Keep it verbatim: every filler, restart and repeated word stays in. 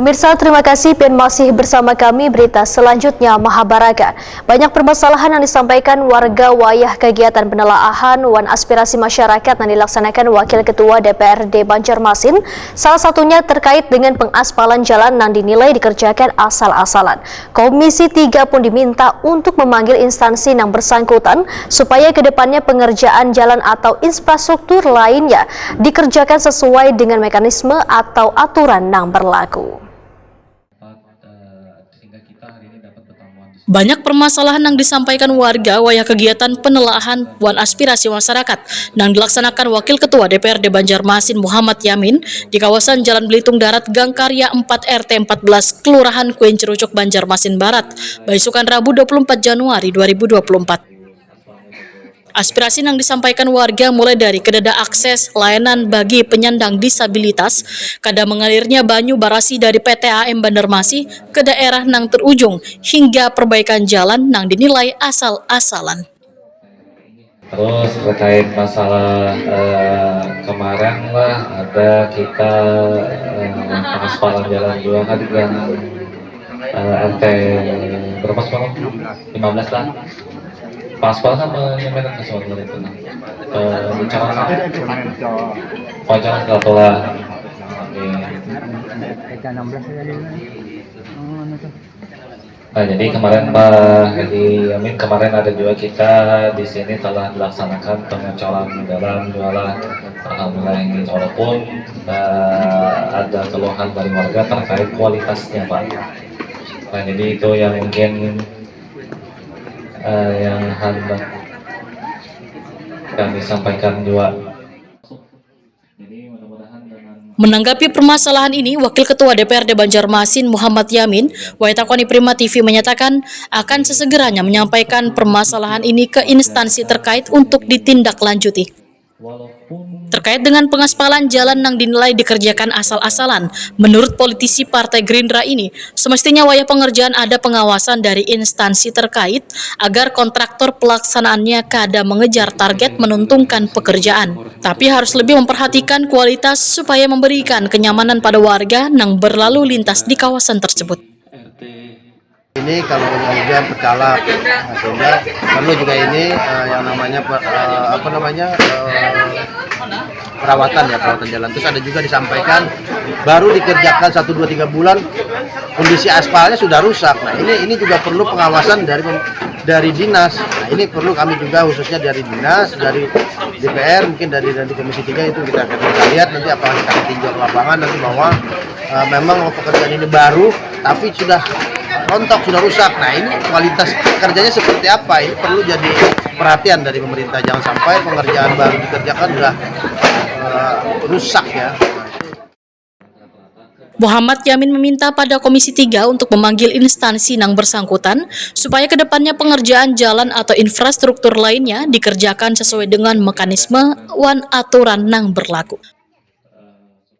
Pemirsa, terima kasih pian masih bersama kami. Berita selanjutnya, Mahabaraga. Banyak permasalahan yang disampaikan warga wayah kegiatan penelaahan wan aspirasi masyarakat yang dilaksanakan Wakil Ketua D P R D Banjarmasin, salah satunya terkait dengan pengaspalan jalan yang dinilai dikerjakan asal-asalan. Komisi tiga pun diminta untuk memanggil instansi yang bersangkutan supaya kedepannya pengerjaan jalan atau infrastruktur lainnya dikerjakan sesuai dengan mekanisme atau aturan yang berlaku. Banyak permasalahan yang disampaikan warga wayah kegiatan penelaahan wan aspirasi masyarakat yang dilaksanakan Wakil Ketua D P R D Banjarmasin Muhammad Yamin di kawasan Jalan Belitung Darat, Gang Karya empat R T empat belas, Kelurahan Kuin Cerucuk, Banjarmasin Barat, baisukan Rabu dua puluh empat Januari dua ribu dua puluh empat. Aspirasi yang disampaikan warga mulai dari kedada akses layanan bagi penyandang disabilitas, kada mengalirnya banyu barasi dari P T A M Bandarmasi ke daerah nang terujung, hingga perbaikan jalan nang dinilai asal-asalan. Terus terkait masalah eh, kemarin lah ada kita eh, pengaspalan jalan juga kan yang eh, R T berapa semalam? Lima belas lah. Pengaspalan apa yang merah ke soal itu? Eh, Bicara apa? Wawancara silaturahmi. Oke. Nah, jadi kemarin Pak Haji Amin, kemarin ada juga kita di sini telah dilaksanakan pengecoran dalam jualan, alhamdulillah ini, walaupun eh, ada keluhan dari warga terkait kualitasnya, Pak. Nah, jadi itu yang mungkin eh, yang hendak kami sampaikan juga. Menanggapi permasalahan ini, Wakil Ketua D P R D Banjarmasin Muhammad Yamin, wayah takoni Prima T V, menyatakan akan sesegeranya menyampaikan permasalahan ini ke instansi terkait untuk ditindaklanjuti. Terkait dengan pengaspalan jalan yang dinilai dikerjakan asal-asalan, menurut politisi Partai Gerindra ini, semestinya wayah pengerjaan ada pengawasan dari instansi terkait agar kontraktor pelaksanaannya kada mengejar target menuntungkan pekerjaan, tapi harus lebih memperhatikan kualitas supaya memberikan kenyamanan pada warga yang berlalu lintas di kawasan tersebut. Ini kalau hujan-hujan pecalap, nah, sehingga perlu juga ini uh, yang namanya uh, apa namanya uh, perawatan ya, perawatan jalan. Terus ada juga disampaikan baru dikerjakan satu dua tiga bulan kondisi aspalnya sudah rusak. Nah, ini ini juga perlu pengawasan dari dari dinas. Nah, ini perlu kami juga khususnya dari dinas, dari D P R, mungkin dari dari Komisi tiga itu kita akan kita lihat nanti apa kita tinjau ke lapangan nanti bahwa uh, memang pekerjaan ini baru tapi sudah rontok, sudah rusak. Nah, ini kualitas kerjanya seperti apa? Ini perlu jadi perhatian dari pemerintah. Jangan sampai pengerjaan baru dikerjakan sudah uh, rusak ya. Muhammad Yamin meminta pada Komisi tiga untuk memanggil instansi yang bersangkutan supaya kedepannya pengerjaan jalan atau infrastruktur lainnya dikerjakan sesuai dengan mekanisme wan aturan yang berlaku.